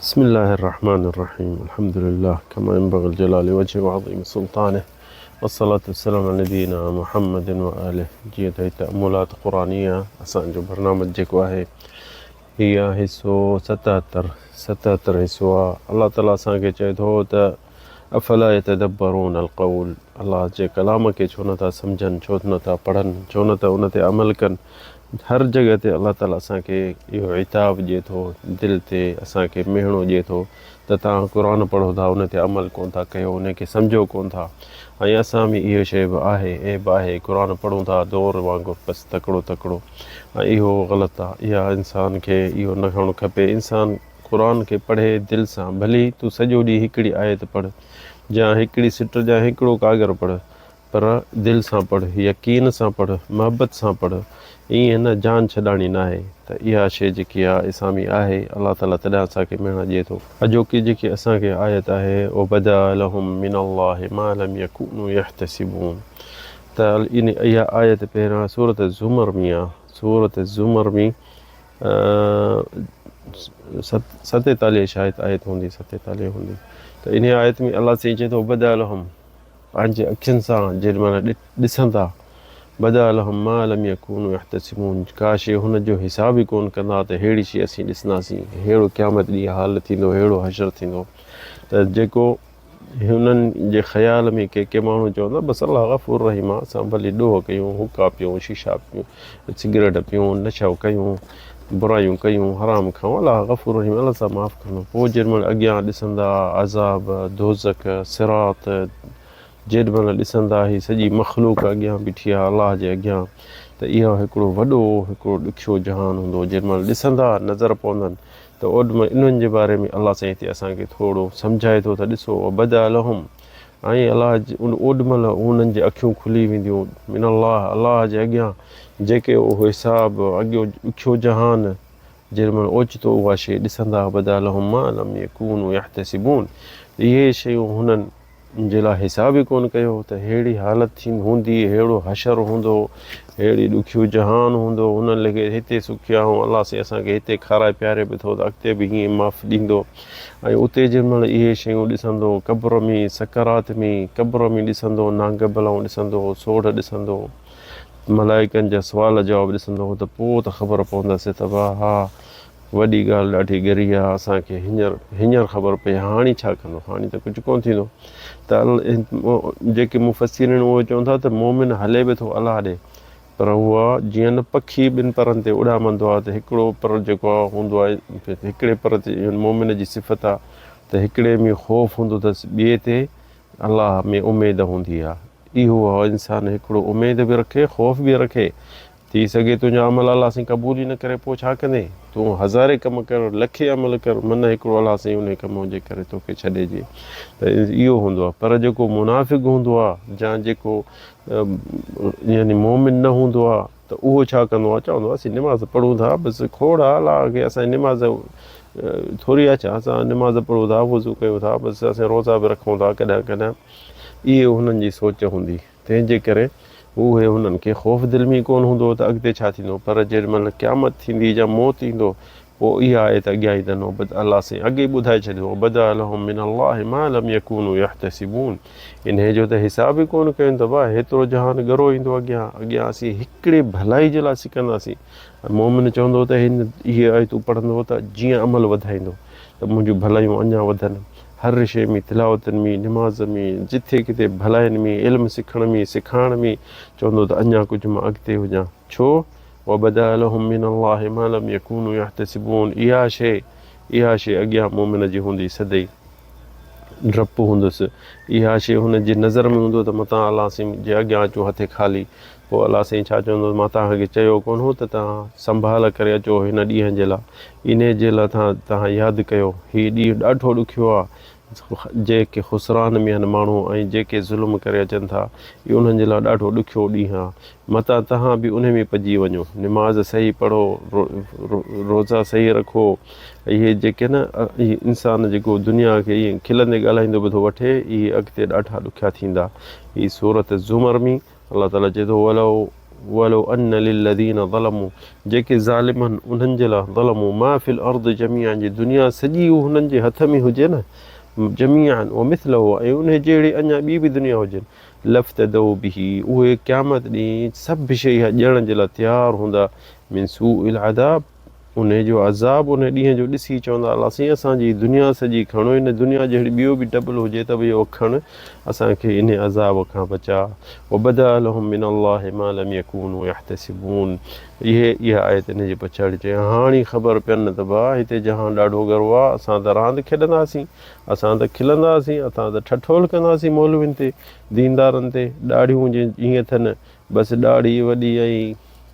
بسم الله الرحمن الرحيم الحمد لله كما ينبغي الجلال وجهه وعظيم سلطانه والصلاة والسلام على نبينا محمد وآله جيئن ته هي تأملات قرآنيه اسان جو برنامج جيڪو آهي هي آهي حصو 77 77 حصو آهي الله تعالي اسان کي چئي ٿو ته افلا يتدبرون القول الله جي ڪلام کي ڇو نٿا سمجهن ڇو نٿا پڙهن ڇو نٿا ان تي عمل ڪن هر جڳهه تي الله تعالي اسان کي اهو عتاب ڏئي ٿو دل تي اسان کي مهڻو ڏئي ٿو ته توهان قرآن پڙهو ٿا ان تي عمل ڪون ٿا ڪيو ان کي سمجهو ڪون ٿا ۽ اسان ۾ اهو شيء به آهي عيب آهي قرآن پڙهون ٿا دور وانگر بس تڪڙو تڪڙو ۽ اهو غلط آهي اها انسان کي اهو نه ڪرڻ کپي انسان قرآن کي پڙهي دل سان ڀلي تون سڄو ڏينهن هڪڙي آيت پڙهه يا هڪڙي سٽ يا هڪڙو ڪاڳر پڙهه پر دل سان پڙهه، يقين سان پڙهه، محبت سان پڙهه، ائين نه جان ڇڏاڻي ناهي ته اها شيء جيڪي آ اسامي آهي، الله تعاليٰ تڏهن اسان کي مهڻا ڏئي ٿو. اڄوڪي جيڪي اسان کي آيت آهي وبدا لهم من الله ما لم يڪونوا يحتسبون ته اها آيت پهريان سورة الزمر ۾ آ، سورة الزمر ۾ 47 شايد آيت هوندي، 47 هوندي ته انهيء آيت ۾ الله سائين چئي ٿو وبدا لهم پنهنجي اکين سان جيڏي مهل ڏسندا، بدا لهم ما لم يڪونوا يحتسبون، ڪا شيء هن جو حساب ئي ڪونه ڪندا ته ههڙي شيء اسين ڏسنداسين، ههڙو قيامت ڏينهن حال ٿيندو، ههڙو حشر ٿيندو ته جيڪو هنن جي خيال ۾ ڪي ڪي ماڻهو چوندا بس الله غفور رحيم آ، اسان ڀلي ڏوهه ڪيون، حقا پيون، شيشا پيون، سگريٽ پيون، نشو ڪيون، برايون ڪيون، حرام کائون، الله غفور رحيم الله سڀ معاف ڪندو. پوء جيڏي مهل اڳيان ڏسندا عذاب، دوزخ، صراط، جيڏي مهل ڏسندا هي سڄي مخلوق اڳيان بيٺي آهي الله جي اڳيان ته اهو هڪڙو وڏو هڪڙو ڏکيو جهان هوندو. جيڏي مهل ڏسندا نظر پوندن ته اوڏي مهل انهن جي باري ۾ الله سائين هتي اسان کي ٿورو سمجهائي ٿو ته ڏسو وبدا لهم ۽ الله جي ان اوڏ مهل انهن جي اکيون کلي وينديون من الله الله جي اڳيان جيڪي اهو حساب اڳيون ڏکيو جهان جنهن مهل اوچتو اها شيء ڏسندا بدا لهم ما لم يڪونوا يحتسبون اهي شيون هنن جي لاء حساب ئي ڪونه ڪيو ته ههڙي حالت ٿي هوندي ههڙو حشر هوندو ههڙي ڏکيو جهان هوندو هنن لکي هتي سکيا آهيون الله سائين اسان کي هتي کارائي پياري به ٿو ته اڳتي به هيئن معاف ڏيندو ۽ اتي جنهن مهل اهي شيون ڏسندو، قبر ۾، سڪرات ۾، قبر ۾ ڏسندو، نانگ بلائون ڏسندو، سوڙهه ڏسندو، ملائڪن جا سوال جواب ڏسندو ته پوء ته خبر پوندس ته واهه ها وڏي ڳالهه ڏاڍي ڳري آهي، اسان کي هينئر هينئر خبر پئي هاڻي ڇا ڪندو، هاڻي ته ڪجهه ڪونه ٿيندو ته جيڪي مفسرين اهو چون ٿا ته مؤمن هلي به ٿو الله ڏي پر اها جيئن نه پکي ٻن پرن تي اڏامندو آهي ته هڪڙو پر جيڪو آهي هوندو آهي هڪڙي پر تي مؤمن جي صفت آهي ته هڪڙي ۾ خوف هوندو اٿس ٻئي تي الله ۾ اميد هوندي آهي اهو آهي انسان هڪڙو اميد به رکي خوف به رکي ٿي سگهي تنهنجا عمل الله سائين قبول ئي نه ڪري پوء ڇا ڪندين تون هزارين ڪم ڪر لکين عمل ڪر من هڪڙو الله سائين انهي ڪم جي ڪري توکي ڇڏي جي ته اهو هوندو آهي پر جيڪو منافق هوندو آهي يا جيڪو يعني مومن نه هوندو آ ته اهو ڇا ڪندو آ چوندو آ اسين نماز پڙهون ٿا بس کوڙ آ الله کي اسان جي نماز ٿوري آ ڇا اسان نماز پڙهون ٿا وضو ڪيون ٿا بس اسين روزا به رکون ٿا ڪڏهن ڪڏهن اهي هنن جي سوچ هوندي تنهن جي ڪري اهي هنن کي خوف دل ۾ ڪون هوندو ته اڳتي ڇا ٿيندو پر جيڏي مهل قيامت ٿيندي يا موت ايندو پوء اها آيت اڳيان ايندن وبد الله سائين اڳ ئي ٻڌائي ڇڏيو وبدا لهم من الله ما لم يڪونوا يحتسبون انهيء جو ته حساب ئي ڪونه ڪيون ته ڀاء هيترو جهان ڳرو ايندو اڳيان اڳيان اسين هڪڙي ڀلائي جي لاء سڪنداسين ۽ مؤمن چوندو ته هن اهي آيتون پڙهندو ته جيئن عمل وڌائيندو ته منهنجون ڀلايون اڃا وڌن هر شيء ۾ تلاوتن ۾ نماز ۾ جٿي ڪٿي ڀلاين ۾ علم سکڻ ۾ سکائڻ ۾ چوندو ته اڃا ڪجهه مان اڳتي هجان ڇو وبدا لهم من الله ما لم يڪونوا يحتسبون اها شيء اها شيء اڳيان مؤمن جي هوندي سدئي ڊپ هوندس اها شيء هن جي نظر ۾ هوندو ته متان الله سائين جي اڳيان اچون هٿ خالي پوء الله سائين ڇا چوندو مان توهان کي چيو ڪونه هو ته توهان سنڀال ڪري اچو هن ڏينهن جي لاء انهي جي لاء توهان ياد ڪيو هي ڏينهن ڏاڍو ڏکيو آهي جيڪي خسران ۾ آهن ماڻهو ۽ جيڪي ظلم ڪري اچن ٿا، اهو انهن جي لاء ڏاڍو ڏکيو ڏينهن آهي. متان توهان به انهي ۾ پئجي وڃو. نماز صحيح پڙهو، روزا صحيح رکو. اهي جيڪي نه اهي انسان جيڪو دنيا کي ائين کلندي ڳالهائيندو به ٿو وٺي، اهي اڳتي ڏاڍا ڏکيا ٿيندا. هي سورة زمر ۾ الله تعاليٰ چئي ٿو، ولو ولو ان للذين ظلموا جيڪي ظالم آهن انهن جي لاء ظلموا ما في الارض جميعا جي دنيا سڄي هنن جي هٿ ۾ هجي نه جميعا ومثله ۽ انهي جهڙي اڃا ٻي به دنيا هجن لفتدوا به اهي قيامت ڏينهن سڀ شيء اها ڏيڻ جي لاء تيار هوندا من سوء العذاب انهي جو عذاب انهي ڏينهن جو ڏسي چوندا الله سائين اسان جي دنيا سڄي کڻو هن دنيا جهڙي ٻيو به ڊبل هجي ته به اهو کڻ اسان کي انهي عذاب کان بچاء وبدا لهم من الله ما لم يڪونوا يحتسبون اهي اها آيت انهي جي پڇاڙي چئي هاڻي خبر پين ته ڀاء هتي جهان ڏاڍو ڳرو آ اسان ته راند کيڏنداسين اسان ته کلنداسين اسان ته ٺٺول ڪنداسين مولوين تي ديندارن تي ڏاڙهيون جي ائين اٿن بس ڏاڙهي وڏي ۽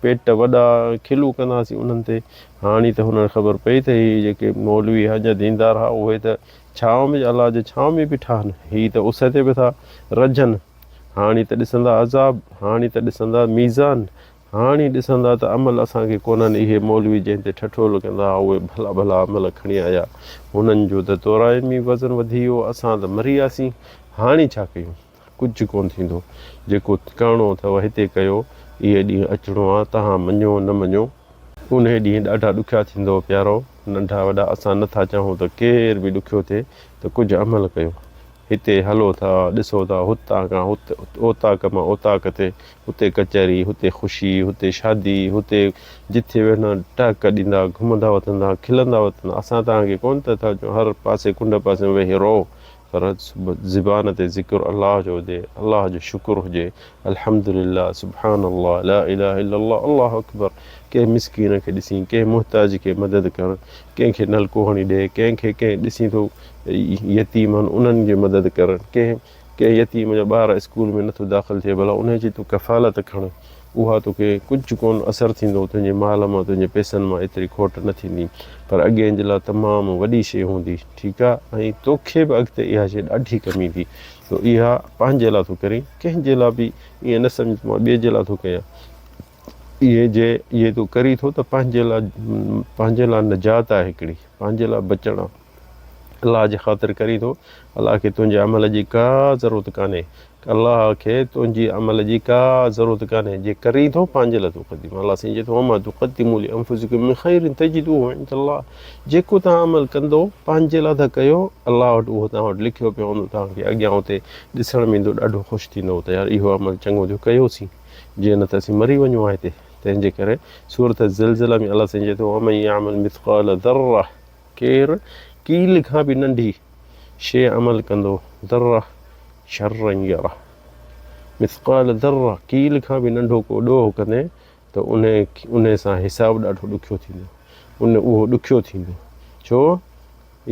پيٽ وڏا کلون ڪنداسين انهن تي. هاڻي ته هنن خبر پئي ته هي جيڪي مولوي ها يا ديندار ها اهي ته ڇانو ۾ الله جي ڇانو ۾ بيٺا آهن. هي ته اس تي به ٿا رجهن. هاڻي ته ڏسندا عذاب، هاڻي ته ڏسندا ميزان، هاڻي ڏسندا ته عمل اسان کي ڪونهن. اهي مولوي جنهن تي ٺٺول ڪندا ها اهي ڀلا ڀلا عمل کڻي آيا. هنن جو ته تورائين ۾ وزن وڌي ويو. اسان ته مري وياسين. هاڻي ڇا ڪيون؟ ڪجهه ڪونه ٿيندو. جيڪو ڪرڻو اٿئو هتي ڪيو. اهي ڏينهن اچڻو آ، توهان مڃو نه مڃو. انهي ڏينهن ڏاڍا ڏکيا ٿيندؤ پيارو. ننڍا وڏا اسان نه ٿا چاهون ته ڪير به ڏکيو ٿئي ته ڪجهه عمل ڪيو. هتي هلو ٿا، ڏسو ٿا هتان کان هت، اوطاق مان اوطاق تي، هتي ڪچهري، هتي خوشي، هتي شادي، هتي جٿي ويهندا ٽهڪ ڏيندا، گهمندا وتندا، کلندا وتندا. اسان توهان کي ڪونه ٿا چئون هر پاسي ڪنڊ پاسي ۾ ويهي روئو. پر زبان تي ذڪر الله جو هجي، الله جو شڪر هجي، الحمد لله، سبحان الله، لا اله الا الله، الله اڪبر، ڪنهن مسڪين کي ڏسين، ڪنهن محتاج کي مدد ڪر، ڪنهن کي نلڪو هڻي ڏي، ڪنهن کي ڪنهن ڏسين ٿو يتيم آهن انهن جي مدد ڪر، ڪنهن ڪنهن يتيم جو ٻار اسڪول ۾ نٿو داخل ٿئي ڀلا انهي جي تون ڪفالت کڻ. اها توکي ڪجهه ڪونه اثر ٿيندو، تنهنجي مال مان تنهنجي پئسن مان ايتري کوٽ نه ٿيندي، پر اڳئين جي لاء تمام وڏي شيء هوندي، ٺيڪ آ، ۽ توکي به اڳتي اها شيء ڏاڍي ڪم ايندي. تو اها پنهنجي لاء ٿو ڪرين، ڪنهن جي لاء به ائين نه سمجهه ته مان ٻئي جي لاء ٿو ڪيان. اهي جي اهي تون ڪرين ٿو ته پنهنجي لاء پنهنجي لاء نجات آهي هڪڙي، پنهنجي لاء بچڻ آ. الله جي خاطر ڪرين ٿو، الله کي تنهنجي عمل جي ڪا ضرورت ڪانهي. الله کي تنهنجي عمل جي ڪا ضرورت ڪانهي، جي ڪرين ٿو پنهنجي لاء ٿو قديم. الله سائين چئي ٿو وما تقدموا لانفسڪم من خير تجدوه عند الله جيڪو توهان عمل ڪندو پنهنجي لاء ٿا ڪيو، الله وٽ اهو توهان وٽ لکيو پيو هوندو، توهان کي اڳيان اتي ڏسڻ ۾ ايندو، ڏاڍو خوش ٿيندو ته يار اهو عمل چڱو ٿيو ڪيوسين، جي نه ته اسين مري وڃون ها هتي. تنهن جي ڪري سورة الزلزله ۾ الله سائين چئي ٿو ومن يعمل مثقال ذره ڪير ڪيل کان به ننڍي شيء عمل ڪندو، ذره شرا يره، مثقال ذره، ڪيل کان به ننڍو ڪو ڏوهه ڪندين ته انهي سان حساب ڏاڍو ڏکيو ٿيندو، ان اهو ڏکيو ٿيندو، ڇو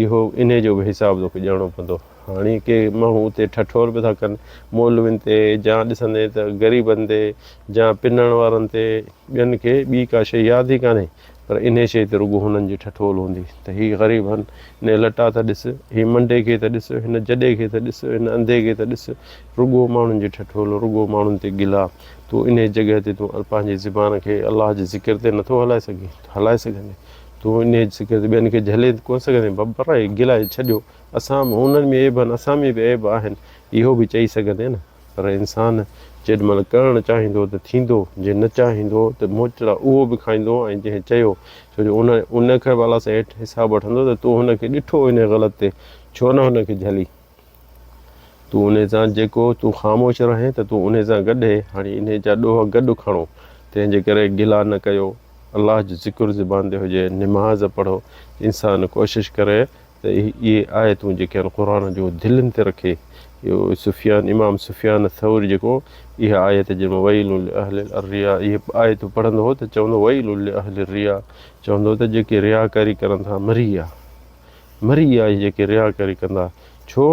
اهو انهي جو به حساب توکي ڏيڻو پوندو. هاڻي ڪي ماڻهو اتي ٺٺول به ٿا ڪن مولوين تي، جا ڏسندين ته غريبن تي، جا پنڻ وارن تي، ٻين کي ٻي ڪا شيء ياد ئي ڪانهي. پر انهيء شيء تي رڳو هنن جي ٺٺول هوندي ته هي غريب هن، هن لٽا ته ڏس، هي منڊي کي ته ڏس، هن جڏي کي ته ڏس، هن انڌي کي ته ڏس، رڳو ماڻهن جي ٺٺول، رڳو ماڻهن تي گلا. تون انهيء جڳهه تي تون پنهنجي زبان کي الله جي ذڪر تي نٿو هلائي سگهين، هلائي سگهندين؟ تون انهيء ذڪر تي ٻين کي جهلي ڪونه سگهندين؟ ببر اهي گلا ڇڏيو، اسان ۾ هنن ۾ عيب آهن، اسان ۾ به عيب آهن، اهو به چئي سگهندين نه؟ پر انسان جيڏ مھل ڪرڻ چاھيندو ته ٿيندو، جي نه چاھيندو ته موچڙا اھو به کائيندو ۽ جنھن چيو، ڇو جو ان ان کان به الله سائين ھيٺ حساب وٺندو ته تون ھن کي ڏٺو انھي غلط تي ڇو نه ھن کي جھلي. تون انھي سان جيڪو تون خاموش رھين ته تون انھي سان گڏ ھي، ھاڻي انھي جا ڏوھ گڏ کڻو، تنھن جي ڪري گلا نه ڪيو، الله جو ذڪر زبان تي ھجي، نماز پڙھو، انسان ڪوشش ڪري ته اهي آيتون جيڪي آهن قرآن جون دلين تي رکي. اهو سفيان امام سفيان الثوري جيڪو اها آيت جنهن ۾ ويل لاهل الرياء اهي آيتون پڙهندو هو ته چوندو ويل لاهل الرياء چوندو ته جيڪي رياڪاري ڪرن ٿا مري ويا مري ويا اهي جيڪي رياڪاري ڪندا ڇو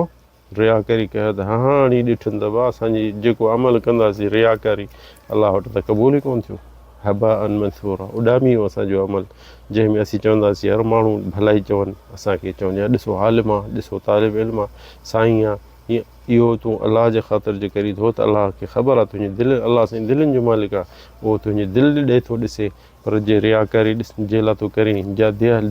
رياڪاري ڪيو ته هاڻي ڏٺن ته با اسان جي جيڪو عمل ڪنداسين رياڪاري الله وٽ ته قبول ئي ڪونه ٿيو هباء منثورا اڏامي ويو اسان جو عمل جنهن ۾ اسين چونداسين يار ماڻهو ڀلائي چون اسان کي چون يار ڏسو عالم آ ڏسو طالب علم آ سائين آ هيئن اهو تون الله جي خاطر جي ڪرين ٿو ته الله کي خبر آ تنهنجي دل الله سائين دلين جو مالڪ آ اهو تنهنجي دل ڏي ٿو ڏسي پر جي رياڪاري جي لاء ٿو ڪرين، جا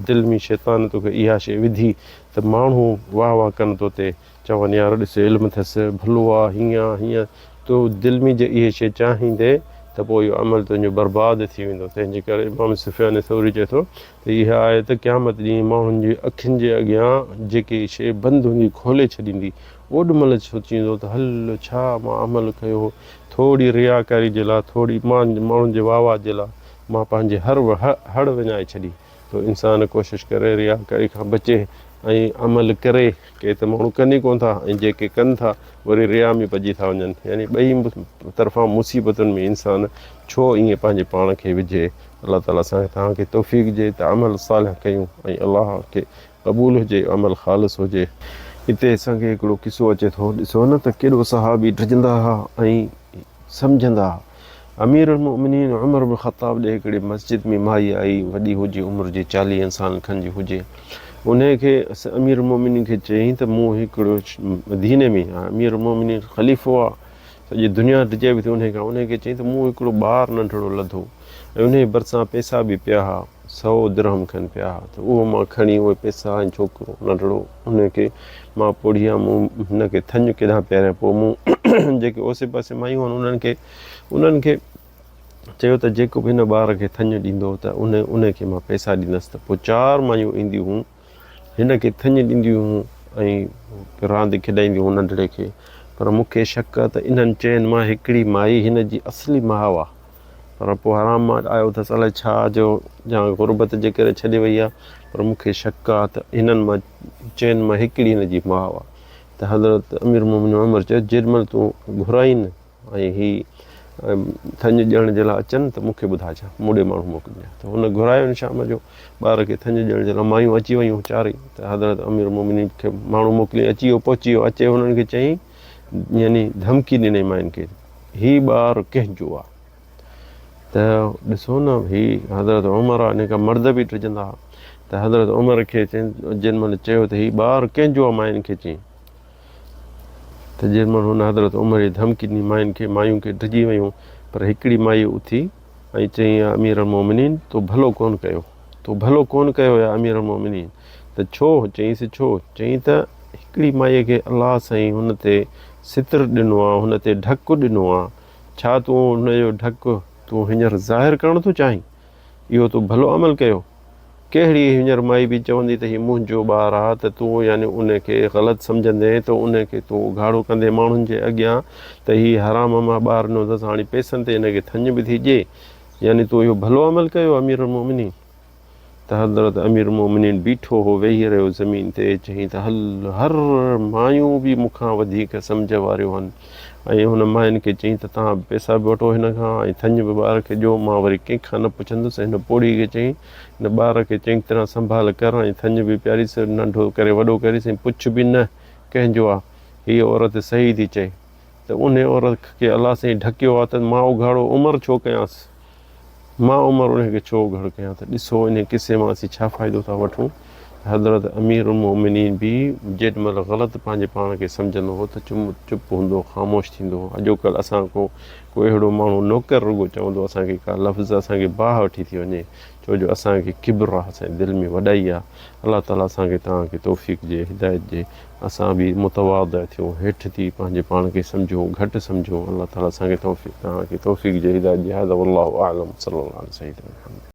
دل ۾ شيطان توکي اها شيء وڌي ته ماڻهو واهه واهه ڪن توتي، چون يار ڏس علم اٿس، ڀلو آ، هيئن آ، هيئن، تو دل ۾ جي اهي شيء چاهيندين ته پوء اهو عمل تنهنجو برباد ٿي ويندو. تنهن جي ڪري امام سفيان ثوري چئي ٿو ته اها آيت قيامت ڏينهن ماڻهن جي اکين جي اڳيان جيڪي شيء بند هوندي کولي ڇڏيندي. اوڏ مهل سوچيندو ته هل ڇا مان عمل ڪيو هو، ٿوري رياڪاري جي لاء، ٿوري ماڻهن جي واهه واهه جي لاء مان پنهنجي هر هڙ وڃائي ڇڏي. ته انسان ڪوشش ڪري رياڪاري کان بچي ۽ عمل ڪري. ڪي ته ماڻهو ڪن ئي ڪونه ٿا ۽ جيڪي ڪن ٿا وري ريا ۾ پئجي ٿا وڃن يعني ٻئي طرفان مصيبتن ۾ انسان ڇو ائين پنهنجي پاڻ کي وجهي. الله تعالي اسان کي توهان کي توفيق ڏي ته عمل صالح ڪيون ۽ الله کي قبول هجي عمل خالص هجي. هتي اسان کي هڪڙو قصو اچي ٿو ڏسو نه ته ڪيڏو صحابي ڊڄندا ها ۽ سمجهندا ها. امير المؤمنين عمر بن خطاب ڏي هڪڙي مسجد ۾ مائي آئي وڏي هجي عمر جي چاليهن سالن کن جي هجي انهي کي امير المؤمنين کي چيائين ته مون هڪڙو مديني ۾ امير المؤمنين خليفو آ سڄي دنيا ڊڄي به ٿي انهي کان انهي کي چيائين ته مون هڪڙو ٻار ننڍڙو لڌو ۽ انهي ڀرسان پئسا به پيا ها سئو درهم کن پيا ها ته اهو مان کڻي اهي پئسا ۽ ڇوڪرو ننڍڙو انهي کي مان پوڙهي مون هن کي ٿڃ ڪيڏانهن پياريان پوء مون جيڪي اوسي پاسي مايون هئن انهن کي انهن کي چيو ته جيڪو به هن ٻار کي ٿڃ ڏيندو ته ان ان کي مان پئسا ڏيندس ته پوء چار مايون اينديون هيون هن کي ٿڃ ڏينديون هيون ۽ راند کيڏائينديون هيون ننڍڙي کي پر مون کي شڪ آهي ته انهن چئن مان هڪڙي مائي هن جي اصلي ماء آهي پر پوء حرام مان آيو اٿس الائي ڇا جو يا غربت جي ڪري ڇڏي وئي آهي پر مون کي شڪ آهي ته هنن مان چئن مان هڪڙي هن جي ماء آهي ته حضرت امير المومنين عمر چيو جيڏي مهل تون گهرائين ۽ هي ٿڃ ڏيڻ جي لاء اچن ته مون کي ٻڌائجان، مون ڏي ماڻهو موڪلجان. ته هن گهرايو ان شام جو ٻار کي ٿڃ ڏيڻ جي لاء مايون اچي ويون چارئي ته حضرت امير المومنين کي ماڻهو موڪلي اچي ويو پهچي ويو اچي هنن کي چيائين يعني ڌمڪي ڏنائين ماين کي هي ٻار ڪنهن جو آ؟ ته ڏسو نه هي حضرت عمر آ ان کان مرد به ڊڄندا ها ته حضرت عمر کي جن مهل چيو ته هي ٻار ڪنهن جو آ ماين کي چيائين ته جنهن مهل هن حضرت عمر جي ڌمڪي ڏني ماين کي، مايون ڪي ڊڄي ويون، پر هڪڙي مائي اٿي ۽ چيائين يا امير المومنين! تو ڀلو ڪونه ڪيو، تو ڀلو ڪونه ڪيو يا امير المومنين! ته ڇو؟ چيائينس ڇو؟ چيائين ته هڪڙي مائيء کي الله سائين هن تي ستر ڏنو آ، هن تي ڍڪ ڏنو آ، ڇا تون هن جو ڍڪ تون هينئر ظاهر ڪرڻ ٿو چاهين؟ اهو تو ڀلو عمل ڪيو؟ ڪهڙي هينئر مائي به چوندي ته هي منهنجو ٻار آ ته تون يعني ان کي غلط سمجهندين ته ان کي تون اگهاڙو ڪندين ماڻهن جي اڳيان ته هي حرام مان ٻار ڏنو اٿس هاڻي پئسن تي هن کي ٿڃ به ٿي ڏي يعني تو اهو ڀلو عمل ڪيو امير المومنين؟ ته حضرت امير المومنين بيٺو هو ويهي رهيو زمين تي چيائين ته هل هر مايون به مون کان وڌيڪ سمجهه واريون هن ۽ هن ماين کي چيائين ته توهان به پئسا به وٺو هن کان ۽ ٿڃ به ٻار کي ڏيو مان وري ڪنهن کان نه پڇندس هن پوڙهي کي چيائين هن ٻار کي چڱي طرح سنڀال ڪر ۽ ٿڃ به پياريس ننڍو ڪري وڏو ڪريس ۽ پڇ به نه ڪنهن جو آ هيء عورت صحيح ٿي چئي ته انهي عورت کي الله سائين ڍڪيو آ ته مان اگهاڙو عمر ڇو ڪيانس مان عمر انهي کي ڇو اگهڙ ڪيان ته ڏسو انهي قصي مان اسين ڇا فائدو ٿا وٺون ته حضرت امير المومنين به جيڏ مهل غلط پنهنجي پاڻ کي سمجهندو هو ته چپ هوندو هو خاموش ٿيندو هو اڄوڪلهه اسان ڪو ڪو اهڙو ماڻهو نوڪر رڳو چوندو اسان کي ڪا لفظ اسان کي باهه وٺي ٿي وڃي ڇو جو اسان کي ڪبر آهي اسان جي دل ۾ وڏائي آهي الله تعالي اسان کي توهان کي توفيق ڏي هدايت ڏي اسان به متواضع ٿيون هيٺ ٿي پنهنجي پاڻ کي سمجهون گهٽ سمجهون الله تعالي اسان کي توفيق توهان کي توفيق ڏي هدايت ڏي هذا والله اعلم صلي الله علي سيدنا محمد.